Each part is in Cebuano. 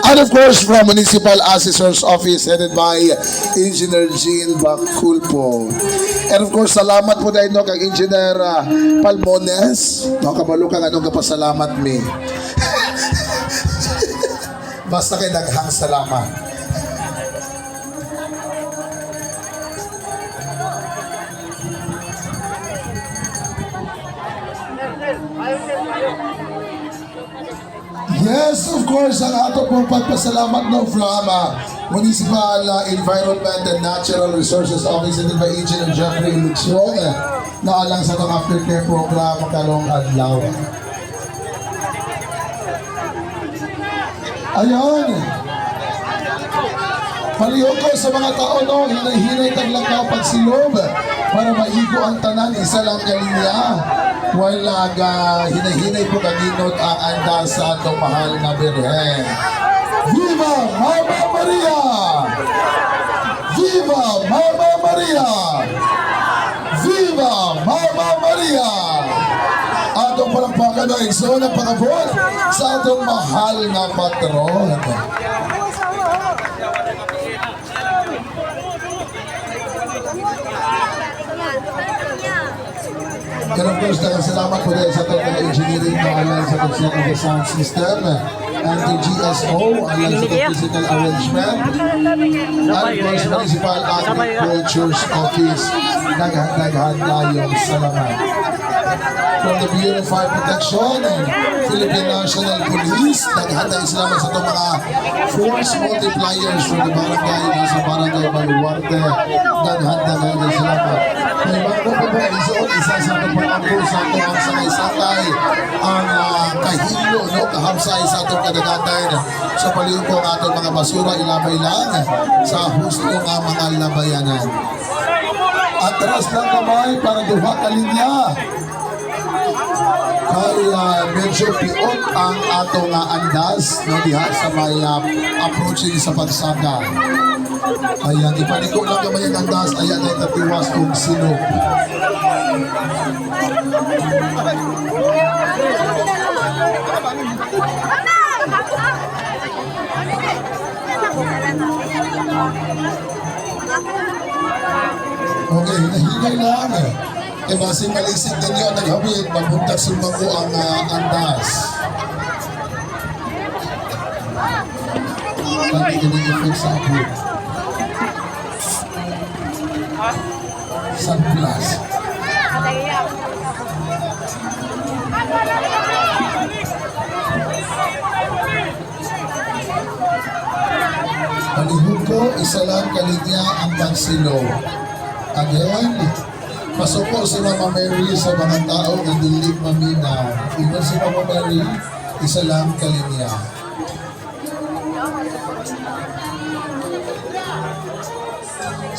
And of course, from Municipal Assessor's Office headed by Engineer Jean Baculpo. And of course, salamat po dahil no, kang Engineer Palmones. No, kabalo kang anong kapasalamat mi. Basta kay daghang salamat. Yes, of course, ang ato pong pagpasalamat no from Municipal Environment and Natural Resources Office headed by Engineer Jeffrey Luxion na alang sa itong aftercare program karong adlaw. Ayun. Palihog ko sa mga tao no, hinay-hinay taglakaw pagsilob para maigo ang tanan, isa lang kalinya. Wala ga hinay-hinay po kaginot ang andas sa atong mahal na Birhen. Viva Mama Maria! Viva Mama Maria! Viva Mama Maria! Atong palakpakan ng igsoon ang pangabot sa atong mahal na patron. And of course, daghang salamat po dahil sa atong mga engineering na alang sa pag-set of the sound system and to GSO alang sa atong physical arrangement and of course, Municipal Agriculture's Office. Daghan-daghan tayong salamat. From the Bureau of Fire Protection and Philippine National Police, daghan tayong salamat sa itong mga force multipliers from the barangay na sa Barangay Baluarte. Daghan-daghan tayong salamat. May bago pa po, isuot, isa sa atong pangako sa atong ang sakay-sakay, ang kahilo, no, kahamsay sa atong kadagatan. Sa palihog ko ang atong mga basura, ilabay lang sa husto nga mga labayanan. Atras lang kamay para duha ka linya. Kay medyo piot ang atong andas no diha sa may approaching sa pagsaka. Ayan, ipaniko lang kamay ang andas, ayan ay tatiwas og sinop. Okay, hinahinay lang. Eh, basing malisig din yun, naghawid, mapunta sumako ang andas. Pati ka ng effect sa abot. Sun plus. Palihog ko, isa lang kalinya ang pagsilo. Again, pasuko si Mama Mary sa mga tao nga dili maminaw. Ingon si Mama Mary, isa lang kalinya.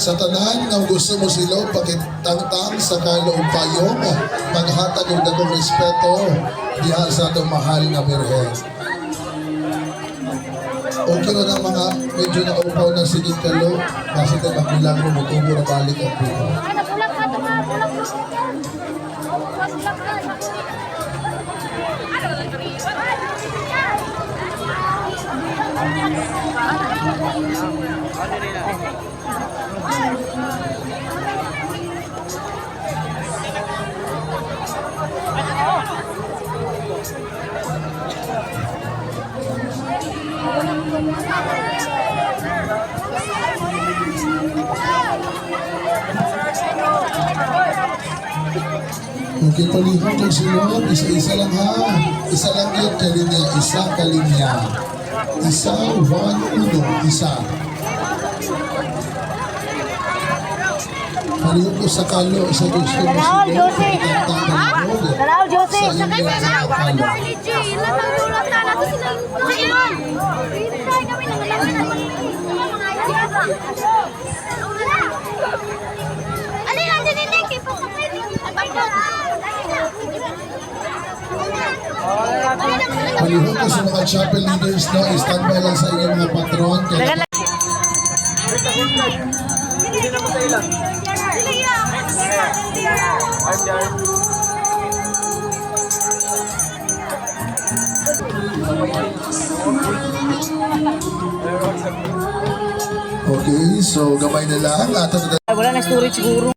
Sa tanan nga gusto mo sila pakitangtang sa kaloob payong, paghatag og dagong respeto diha sa atong mahal nga Birhen. Okay na ng mga medyo naupaw na sige kalo, kasi tayo magmilagro mo tubo na balik ang buhay. Ay, nagulak ka, tama, bulak ka. Bulak ka. Okay, palihog kag silog, isa-isa lang ha. Isa lang yun, kalinya, isa kalinya. Isa, one, uno, isa. Palihog ko sa kalo, sa gusto mo Tanaw, silog, Josie. pakitangtang palihog. Tanaw, Josie. Sa inyong mga kalo. Palihog ko sa mga chapel leaders no, standby lang sa inyong mga patron. Kaya Okay, so gamay na lang. At Ay, wala na storage siguro.